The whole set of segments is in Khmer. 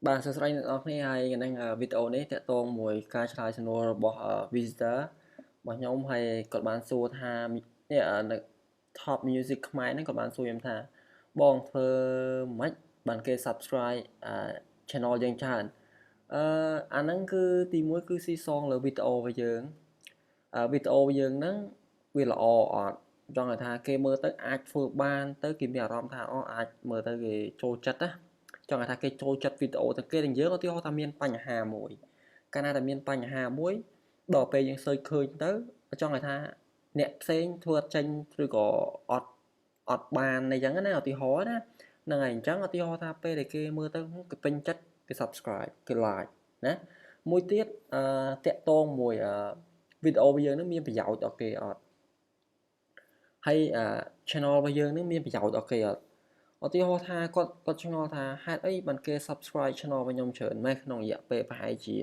បាទសួស្តីអ្នកនរគ្នាហើយថ្ងៃនេះវីដេអូនេះតាក់ទងមួយការឆ្លើយសំណួររបស់ visitor របស់ខ្ញុំហើយគាត់បានសួរថានេះនៅ Top Music ខ្មែរហ្នឹងគាត់បានសួរខ្ញុំថាបងធ្វើម៉េចបានគេ subscribe channel យើងច្រើនអឺអាហ្នឹងគឺទីមួយគឺស៊ីសងលើវីដេអូរបស់យើងវីដេអូយើងហ្នឹងវាល្អអត់ចង់ឲ្យថាគេមើលទៅអាចធ្វើបានទៅគេមានអារម្មណ៍ថាអូអាចមើលទៅគេចូលចិត្តណាចង់ឲ្យថាគេចូលចិត្តវីដេអូទាំងគេទាំងយើងឧទាហរណ៍ថាមានបញ្ហាមួយកាលណាតែមានបញ្ហាមួយដល់ពេលយើង search ឃើញទៅចង់ឲ្យថាអ្នកផ្សេងធ្វើអត់ចេញឬក៏អត់អត់បានអីចឹងណាឧទាហរណ៍ណាហ្នឹងហើយអញ្ចឹងឧទាហរណ៍ថាពេលដែលគេមើលទៅគេពេញចិត្តគេ subscribe គេ like ណាមួយទៀតអឺតាក់ទងមួយអឺវីដេអូរបស់យើងនឹងមានប្រយោជន៍ដល់គេអត់ហើយ channel របស់យើងនឹងមានប្រយោជន៍ដល់គេអត់ឧទាហរណ៍ថាគាត់គាត់ឆ្ងល់ថាហេតុអីបានគេ subscribe channel របស់ខ្ញុំច្រើនម៉េះក្នុងរយៈពេលប្រហែលជា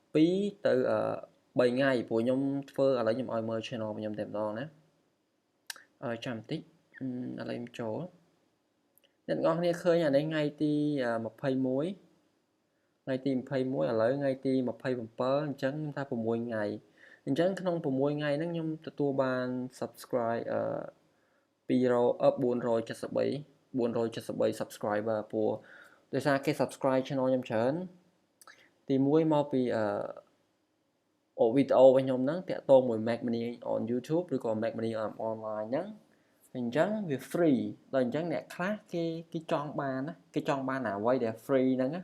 2ទៅ3ថ្ងៃព្រោះខ្ញុំធ្វើឥឡូវខ្ញុំឲ្យមើល channel របស់ខ្ញុំតែម្ដងណាអឺចាំបន្តិចឥឡូវខ្ញុំចូលអ្នកទាំងអស់គ្នាឃើញអានេះថ្ងៃទី21ថ្ងៃទី21ឥឡូវថ្ងៃទី27អញ្ចឹងខ្ញុំថា6ថ្ងៃអញ្ចឹងក្នុង6ថ្ងៃហ្នឹងខ្ញុំទទួលបាន subscribe អឺ200 473 473 subscriber ព្រោះដោយសារគេ subscribe channel ខ្ញុំច្រើនទី1មកពីអឺអូវីដេអូរបស់ខ្ញុំហ្នឹងតាក់ទងមួយ make money on YouTube ឬក៏ make money on online ហ្នឹងអញ្ចឹងវា free ដល់អញ្ចឹងអ្នកខ្លះគេគេចង់បានណាគេចង់បានអ្វីដែល free ហ្នឹងណា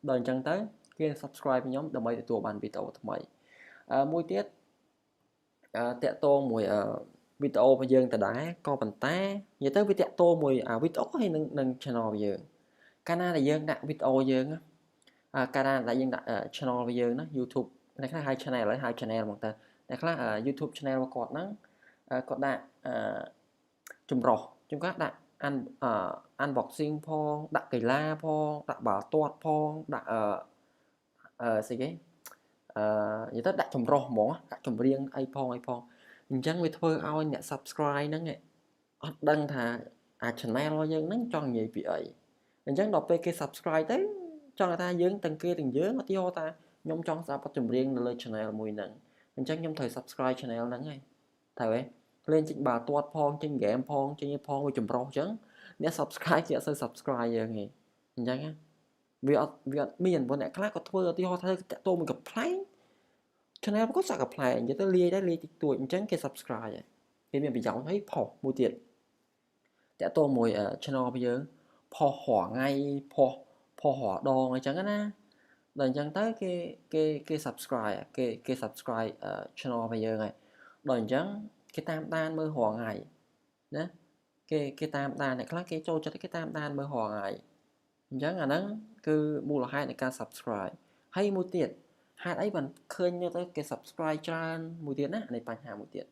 ដល់អញ្ចឹងទៅគេ subscribe ខ្ញុំដើម្បីទទួលបានវីដេអូថ្មីអឺមួយទៀតអឺតាក់ទងមួយអឺវីដេអូរបស់យើងដដែលក៏ប៉ុន្តែនិយាយទៅវាតាក់ទងមួយអាវីដេអូហើយនឹងនឹង channel របស់យើងកាលណាដែលយើងដាក់វីដេអូយើងអាកាលណាដែលយើងដាក់ channel របស់យើងណា YouTube អ្នកខ្លះហៅ channel ហើយហៅ channel ហ្មងទៅអ្នកខ្លះ YouTube channel របស់គាត់ហ្នឹងគាត់ដាក់អឺចម្រោះជួនកាលដាក់ unboxing ផងដាក់កីឡាផងដាក់បាល់ទាត់ផងដាក់អឺអឺស្អីគេអឺនិយាយទៅដាក់ចម្រោះហ្មងដាក់ចម្រៀងអីផងអីផងអញ្ចឹងវាធ្វើឲ្យអ្នក subscribe ហ្នឹងអត់ដឹងថាអា channel របស់យើងហ្នឹងចង់និយាយពីអីអញ្ចឹងដល់ពេលគេ subscribe ទៅចង់ថាយើងទាំងគេទាំងយើងឧទាហរណ៍ថាខ្ញុំចង់ស្ដាប់បទចម្រៀងនៅលើ channel មួយហ្នឹងអញ្ចឹងខ្ញុំត្រូវ subscribe channel ហ្នឹងហើយត្រូវទេលេងចេញបាល់ទាត់ផងចេញ game ផងចេញផងវាចម្រុះអញ្ចឹងអ្នក subscribe គេអត់សូវ subscribe យើងទេអញ្ចឹងវាអត់វាអត់មានព្រោះអ្នកខ្លះក៏ធ្វើឧទាហរណ៍ធ្វើតាក់ទងមួយកំប្លែង channel ក៏សាក់កំប្លែងនិយាយទៅលាយដែរលាយតិចតួចអញ្ចឹងគេ subscribe ហើយគេមានប្រយោជន៍ហើយផុសមួយទៀតតាក់ទងមួយ channel របស់យើងផុសរាល់ថ្ងៃផុសផុសរាល់ដងអញ្ចឹងណាដល់អញ្ចឹងទៅគេគេគេ subscribe គេគេ subscribe channel របស់យើងហើយដល់អញ្ចឹងគេតាមដានមើលរាល់ថ្ងៃណាគេគេតាមដានអ្នកខ្លះគេចូលចិត្តគេតាមដានមើលរាល់ថ្ងៃអញ្ចឹងអាហ្នឹងគឺមូលហេតុនៃការ subscribe ហើយមួយទៀតហេតុអីបានឃើញទៅគេ subscribe ច្រើនមួយទៀតណានេះបញ្ហាមួយទៀត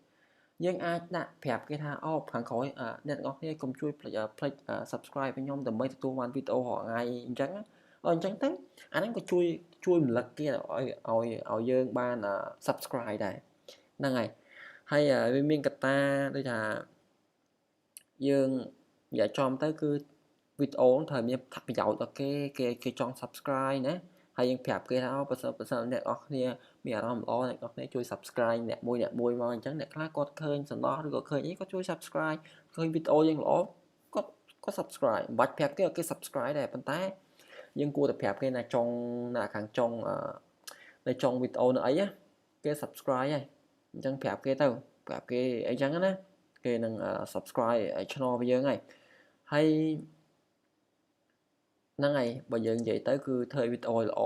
យើងអាចដាក់ប្រាប់គេថាអូខាងក្រោយអ្នកទាំងអស់គ្នាកុំជួយភ្លេចភ្លេច subscribe ឲ្យខ្ញុំដើម្បីទទួលបានវីដេអូរាល់ថ្ងៃអញ្ចឹងអញ្ចឹងទៅអាហ្នឹងក៏ជួយជួយរំលឹកគេឲ្យឲ្យឲ្យយើងបាន subscribe ដែរហ្នឹងហើយហើយវាមានកត្តាដូចថាយើងនិយាយចំទៅគឺវីដេអូត្រូវមានប្រយោជន៍ដល់គេគេគេចង់ subscribe ណាហើយយើងប្រាប់គេថាបើសិនបើសិនអ្នកនរគ្នាមានអារម្មណ៍ល្អអ្នកនរគ្នាជួយ subscribe អ្នកមួយអ្នកមួយមកអញ្ចឹងអ្នកខ្លះគាត់ឃើញសំណោះឬក៏ឃើញអីគាត់ជួយ subscribe ឃើញវីដេអូយើងល្អគាត់គាត់ subscribe មិនបាច់ប្រាប់គេឲ្យគេ subscribe ដែរប៉ុន្តែយើងគួរតែប្រាប់គេណាចុងណាខាងចុងនៅចុងវីដេអូនៅអីណាគេ subscribe ហើយអញ្ចឹងប្រាប់គេទៅប្រាប់គេអីចឹងណាគេនឹង subscribe channel របស់យើងហើយហើយហ្នឹងហើយបើយើងនិយាយទៅគឺធ្វើវីដេអូល្អ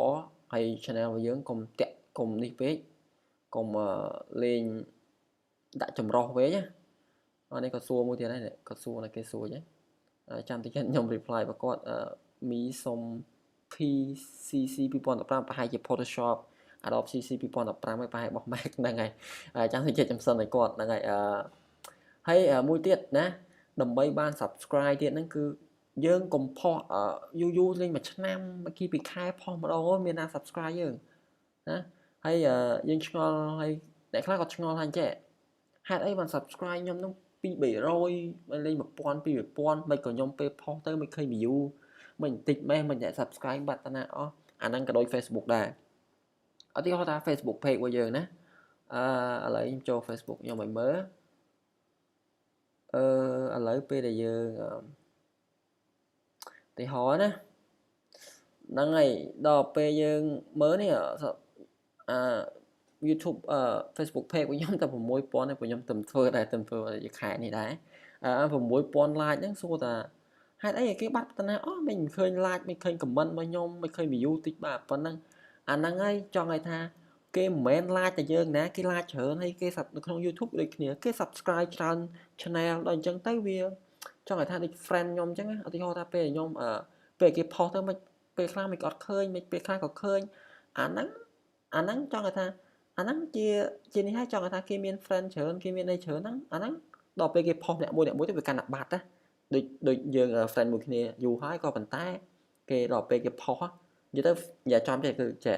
ហើយ channel របស់យើងកុំតាក់កុំនេះពេកកុំលេងដាក់ចម្រោះពេកណាអានេះក៏សួរមួយទៀតដែរក៏សួរណាគេសួរចឹងចាំតិចខ្ញុំ reply របស់គាត់មីសុំ PCC 2015ប្រហែលជា Photoshop Adobe CC 2015ហើយប្រហែលរបស់ Mac ហ្នឹងហើយចាំតិចខ្ញុំសិនឲ្យគាត់ហ្នឹងហើយអឺហើយមួយទៀតណាដើម្បីបាន subscribe ទៀតហ្នឹងគឺយើងកុំផុសយូរយូរលេងមួយឆ្នាំគីពីខែផុសម្ដងមានណា subscribe យើងណាហើយយើងឆ្ងល់ហើយអ្នកខ្លះក៏ឆ្ងល់ថាអញ្ចេះហេតុអីបាន subscribe ខ្ញុំនឹង2 300លេង1000 2000មិនក៏ខ្ញុំពេលផុសទៅមិនឃើញ view មិនបន្តិចម៉េះមិនអ្នក subscribe បាត់តាណាអស់ អាហ្នឹងក៏ដូច Facebook ដែរឧទាហរណ៍ថា Facebook page របស់យើងណាអឺឥឡូវខ្ញុំចូល Facebook ខ្ញុំឲ្យមើលអឺឥឡូវពេលដែលយើងឧទាហរណ៍ណាហ្នឹងហើយដល់ពេលយើងមើលនេះអា YouTube អឺ Facebook page របស់ខ្ញុំតែ6000ទេព្រោះខ្ញុំទៅធ្វើដែរទៅធ្វើខែនេះដែរអឺ6000 like ហ្នឹងសួរថាហេតុអីគេបាត់តាណាអស់មិនឃើញ like មិនឃើញ comment របស់ខ្ញុំមិនឃើញ view តិចបាទប៉ុណ្ណឹងអាហ្នឹងហើយចង់ឲ្យថាគេមិនមែន like តែយើងណាគេ like ច្រើនហើយគេនៅក្នុង YouTube ដូចគ្នាគេ subscribe ច្រើន channel ដល់អញ្ចឹងទៅវាចង់ឲ្យថាដូច friend ខ្ញុំអញ្ចឹងឧទាហរណ៍ថាពេលខ្ញុំអឺពេលគេផុសទៅមិនពេលខ្លះមិនអត់ឃើញមិនពេលខ្លះក៏ឃើញអាហ្នឹងអាហ្នឹងចង់ឲ្យថាអាហ្នឹងជាជានេះហើយចង់ឲ្យថាគេមាន friend ច្រើនគេមានអីច្រើនហ្នឹងអាហ្នឹងដល់ពេលគេផុសអ្នកមួយអ្នកមួយទៅវាកាន់តែបាត់ណាដូចដូចយើង friend មួយគ្នាយូរហើយក៏ប៉ុន្តែគេដល់ពេលគេផុសនិយាយទៅនិយាយចំទេគឺចេះ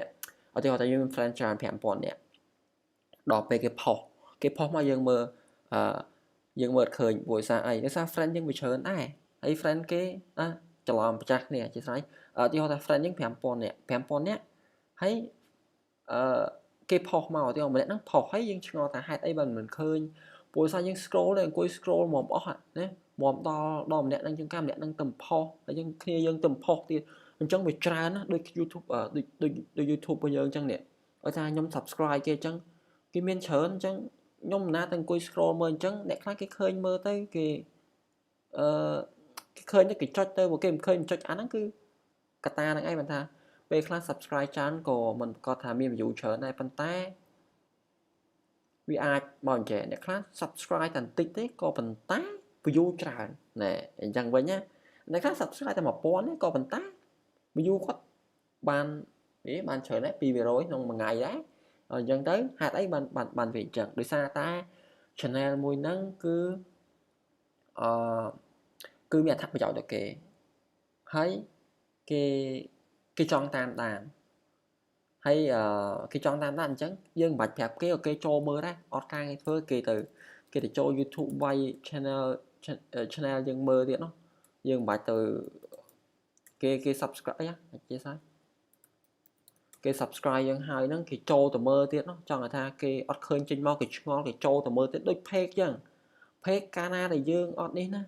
ឧទាហរណ៍ថាយើងមាន friend ច្រើន5000នាក់ដល់ពេលគេផុសគេផុសមកយើងមើលអឺយើងមើលឃើញព្រោះសារអីដោយសារ friend យើងវាច្រើនដែរហើយ friend គេណាច្រឡំប្រចាស់គ្នាអធិស្ឋានឧទាហរណ៍ថា friend យើង5000នាក់5000នាក់ហើយអឺគេផុសមកឧទាហរណ៍ម្នាក់ហ្នឹងផុសហើយយើងឆ្ងល់ថាហេតុអីបានមិនឃើញព្រោះសារយើង scroll ទៅអង្គុយ scroll មកអស់ណាមកដល់ដល់ម្នាក់ហ្នឹងជាងកាម្នាក់ហ្នឹងទៅផុសហើយយើងគ្នាយើងទៅផុសទៀតអញ្ចឹងវាច្រើនណាស់ដូច YouTube ដូចដូចដូច YouTube របស់យើងអញ្ចឹងនេះឲ្យថាខ្ញុំ subscribe គេអញ្ចឹងគេមានច្រើនអញ្ចឹងខ្ញុំមិនណាទៅអង្គុយ scroll មើលអញ្ចឹងអ្នកខ្លះគេឃើញមើលទៅគេអឺគេឃើញទៅគេចុចទៅបើគេមិនឃើញចុចអាហ្នឹងគឺកតាហ្នឹងឯងមិនថាពេលខ្លះ subscribe ច្រើនក៏មិនប្រកាសថាមាន view ច្រើនដែរប៉ុន្តែវាអាចមកអញ្ចឹងអ្នកខ្លះ subscribe តែបន្តិចទេក៏ប៉ុន្តែ view ច្រើនណែអញ្ចឹងវិញណាអ្នកខ្លះ subscribe តែ1000ទេក៏ប៉ុន្តែ view គាត់បានអេបានច្រើនដែរ200ក្នុងមួយថ្ងៃដែរអញ្ចឹងទៅហេតុអីបានបានបានវាអញ្ចឹងដោយសារតែ channel មួយហ្នឹងគឺអឺគឺមានអត្ថប្រយោជន៍ដល់គេហើយគេគេចង់តាមដានហើយអឺគេចង់តាមដានអញ្ចឹងយើងមិនបាច់ប្រាប់គេក៏គេចូលមើលដែរអត់ការងារធ្វើគេទៅគេទៅចូល YouTube វាយ channel channel យើងមើលទៀតនោះយើងមិនបាច់ទៅគេគេ subscribe អីអធិស្ឋានគេ subscribe យើងហើយហ្នឹងគេចូលទៅមើលទៀតនោះចង់ឲ្យថាគេអត់ឃើញចេញមកគេឆ្ងល់គេចូលទៅមើលទៀតដូច page ចឹង page កាលណាដែលយើងអត់នេះណា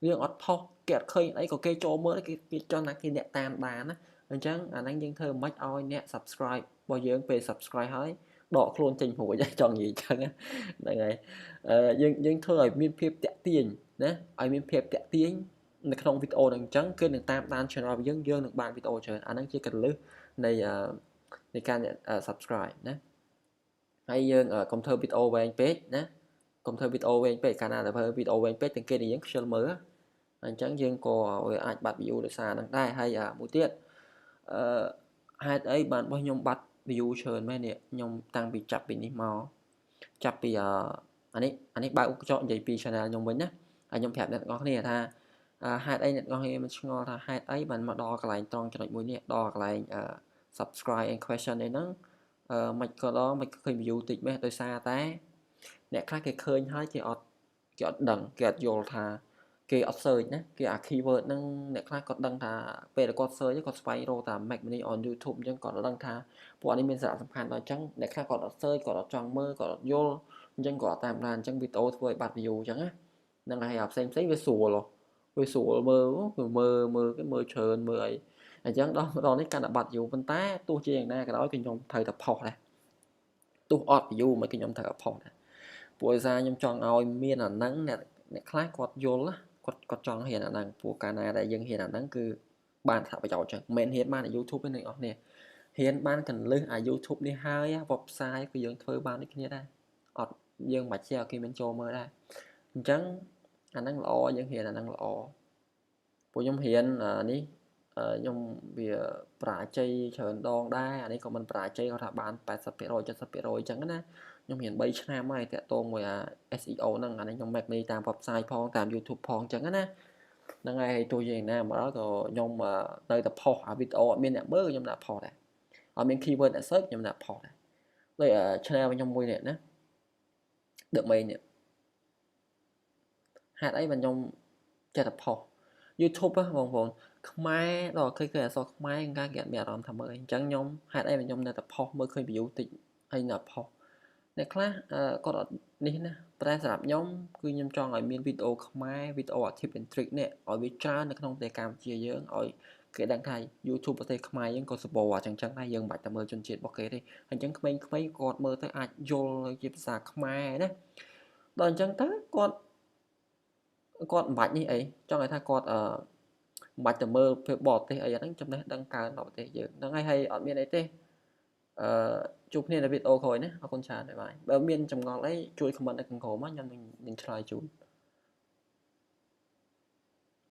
យើងអត់ផុសគេអត់ឃើញអីក៏គេចូលមើលគេគេចង់ថាគេអ្នកតាមដានណាអញ្ចឹងអាហ្នឹងយើងធ្វើមិនឲ្យអ្នក subscribe របស់យើងពេល subscribe ហើយដកខ្លួនចេញរួចចង់និយាយចឹងហ្នឹងហើយយើងយើងធ្វើឲ្យមានភាពតាក់ទាញណាឲ្យមានភាពតាក់ទាញនៅក្នុងវីដេអូហ្នឹងអញ្ចឹងគឺនឹងតាមដាន channel របស់យើងយើងនឹងបានវីដេអូច្រើនអាហ្នឹងជាកលឹះនៃនៃការ subscribe ណាហើយយើងកុំធ្វើវីដេអូវែងពេកណាកុំធ្វើវីដេអូវែងពេកកាលណាតែធ្វើវីដេអូវែងពេកទាំងគេដែលយើងខ្ជិលមើលអញ្ចឹងយើងក៏អាចបាត់ view ដោយសារហ្នឹងដែរហើយមួយទៀតអឺហេតុអីបានរបស់ខ្ញុំបាត់ view ច្រើនមែននេះខ្ញុំតាំងពីចាប់ពីនេះមកចាប់ពីអានេះអានេះបើកកញ្ចក់និយាយពី channel ខ្ញុំវិញណាហើយខ្ញុំប្រាប់អ្នកទាំងអស់គ្នាថាហេតុអីអ្នកទាំងអស់គ្នាមិនឆ្ងល់ថាហេតុអីបានមកដល់កន្លែងត្រង់ចំណុចមួយនេះដល់កន្លែង subscribe and question អីហ្នឹងអឺមិនក៏ដល់មិនឃើញ view តិចម៉េះដោយសារតែអ្នកខ្លះគេឃើញហើយគេអត់គេអត់ដឹងគេអត់យល់ថាគេអត់ search ណាគេអា keyword ហ្នឹងអ្នកខ្លះគាត់ដឹងថាពេលដែលគាត់ search គាត់ស្វែងរកតា make money on YouTube អញ្ចឹងគាត់ដឹងថាពួកនេះមានសារៈសំខាន់ដល់អញ្ចឹងអ្នកខ្លះគាត់អត់ search គាត់អត់ចង់មើលគាត់អត់យល់អញ្ចឹងគាត់អត់តាមដានអញ្ចឹងវីដេអូធ្វើឲ្យបាត់ view អញ្ចឹងណាហ្នឹងហើយអាផ្សេងផ្សេងវាស្រួលវាស្រួលមើលគឺមើលមើលគេមើលច្រើនមើលអីអញ្ចឹងដល់ដល់នេះកាន់តែបាត់ view ប៉ុន្តែទោះជាយ៉ាងណាក៏ដោយគឺខ្ញុំត្រូវតែផុសដែរទោះអត់ view មិនគឺខ្ញុំត្រូវតែផុសដែរព្រោះឯសារខ្ញុំចង់ឲ្យមានអាហ្នឹងអ្នកអ្នកខ្លះគាត់យល់ណាគាត់គាត់ចង់ហ៊ានអាហ្នឹងព្រោះកាលណាដែលយើងហ៊ានអាហ្នឹងគឺបានអត្ថប្រយោជន៍ចឹងមិនមែនហ៊ានបានអា YouTube ទេអ្នកនរគ្នាហ៊ានបានកលឹះអា YouTube នេះហើយ website គឺយើងធ្វើបានដូចគ្នាដែរអត់យើងមិនបាច់ចេះឲ្យគេមានចូលមើលដែរអញ្ចឹងអាហ្នឹងល្អយើងហ៊ានអាហ្នឹងល្អពួកខ្ញុំរៀននេះខ្ញុំវាបរាជ័យច្រើនដងដែរអានេះក៏មិនបរាជ័យគាត់ថាបាន80% 70%អញ្ចឹងណាខ្ញុំរៀន3ឆ្នាំហើយតាក់ទងមួយអា SEO ហ្នឹងអានេះខ្ញុំ make money តាម website ផងតាម YouTube ផងអញ្ចឹងណាហ្នឹងហើយទោះយ៉ាងណាមកដល់ក៏ខ្ញុំនៅតែផុសអាវីដេអូអត់មានអ្នកមើលខ្ញុំដាក់ផុសដែរអត់មាន keyword អ្នក search ខ្ញុំដាក់ផុសដែរដូច channel របស់ខ្ញុំមួយនេះណា The Main នេះហេតុអីបានខ្ញុំចេះតែផុស YouTube ហ៎បងប្អូន ខ្មែរដល់ឃើញអក្សរខ្មែរកាគេអត់មានអារម្មណ៍ថាមើលអញ្ចឹងខ្ញុំហេតុអីខ្ញុំនៅតែផុសមើលឃើញ view តិចហើយនៅផុសអ្នកខ្លះគាត់អត់នេះណាតែសម្រាប់ខ្ញុំគឺខ្ញុំចង់ឲ្យមានវីដេអូខ្មែរវីដេអូ tip and trick នេះឲ្យវាច្រើននៅក្នុងប្រទេសកម្ពុជាយើងឲ្យគេដឹងថា YouTube ប្រទេសខ្មែរយើងក៏សម្បូរអញ្ចឹងដែរយើងមិនបាច់តែមើលជនជាតិរបស់គេទេអញ្ចឹងក្មេងៗគាត់មើលទៅអាចយល់ជាភាសាខ្មែរណាដល់អញ្ចឹងទៅគាត់គាត់មិនបាច់នេះអីចង់ឲ្យថាគាត់អឺមិនបាច់ទៅមើលភាពបរទេសអីហ្នឹងចំណេះដឹងកើនដល់ប្រទេសយើងហ្នឹងហើយហើយអត់មានអីទេអឺជួបគ្នានៅវីដេអូក្រោយណាអរគុណច្រើនបាយបាយបើមានចម្ងល់អីជួយ comment នៅខាងក្រោមខ្ញុំនឹងឆ្លើយជូន។